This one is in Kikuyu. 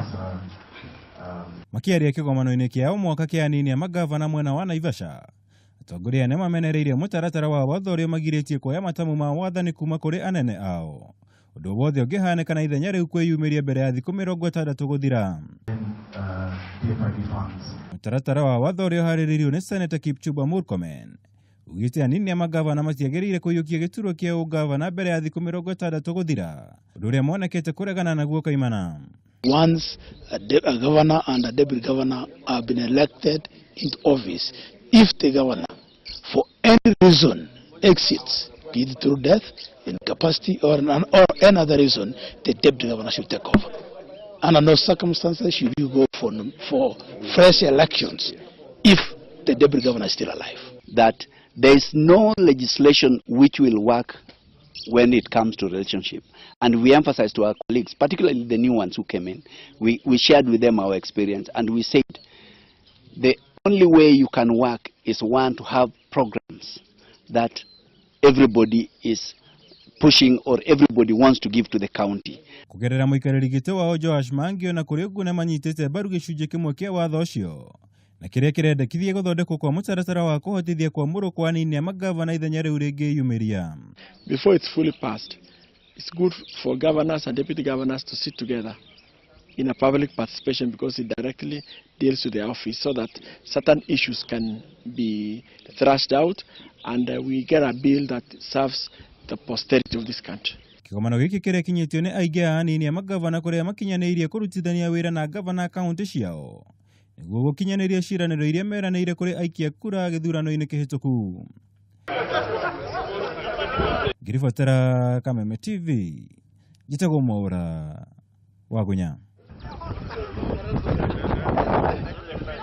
Mombasa. Makiaria kĩgomano-inĩ kĩa o mwaka kĩa anini a magavana mwena wa Naivasha, atongoria nĩ mamenereirie mũtaratara wa watho ũrĩa ũmagirĩtie kuoya matamu ma wathani kuma kũrĩ anene ao, ũndũ wothe ũngĩhanĩka na ithenya rĩu kwĩyumĩria mbere ya thikũ 60 gũthira. DFID funds. Mũtaratara wa watho ũrĩa ũharĩrĩirio nĩ Senator Kipchumba Murkomen ugĩte anini a magavana matiagĩrĩire kũiyũkia gĩturwa kĩa ũgavana mbere ya thikũ 60 gũthira, ũndũ ũrĩa monekete kũregana naguo kaimana. Once a governor and a deputy governor have been elected into office, if the governor for any reason exits, be it through death, incapacity, or any other reason, the deputy governor should take over. Under no circumstances should you go for fresh elections if the deputy governor is still alive. That there is no legislation which will work when it comes to relationship. And we emphasize to our colleagues, particularly the new ones who came in, we shared with them our experience, and we said the only way you can work is, one, to have programs that everybody is pushing or everybody wants to give to the county. Kũgerera mũikarĩri gĩtĩ wao Joash Mangi, ona kũrĩ ũguo nĩmanyitĩte mbaru gĩcunjĩ kĩmwe kĩa watho ũcio na kĩrĩa kĩrendekithia gũthondekwo kwa mũtaratara wa kũhotithia kwamũrwo kwa anini a magavana ithenya rĩu rĩngĩyumĩria. Before it's fully passed, it's good for governors and deputy governors to sit together in a public participation, because it directly deals with the office, so that certain issues can be thrashed out and we get a bill that serves the posterity of this country. Kĩgomano gĩkĩ kĩrĩa kinyĩtio nĩ aingĩ a anini a magavana kũrĩa makinyanĩirie kũrutithania wĩra na gavana kaunti ciao nĩguo gũkinyanĩria ciĩranĩro iria meranĩire kũrĩ aikia kura gĩthurano-inĩ kĩhĩtũku. Ngĩribotera Kameme TV, njĩtagwo Mwaũra Wagunya.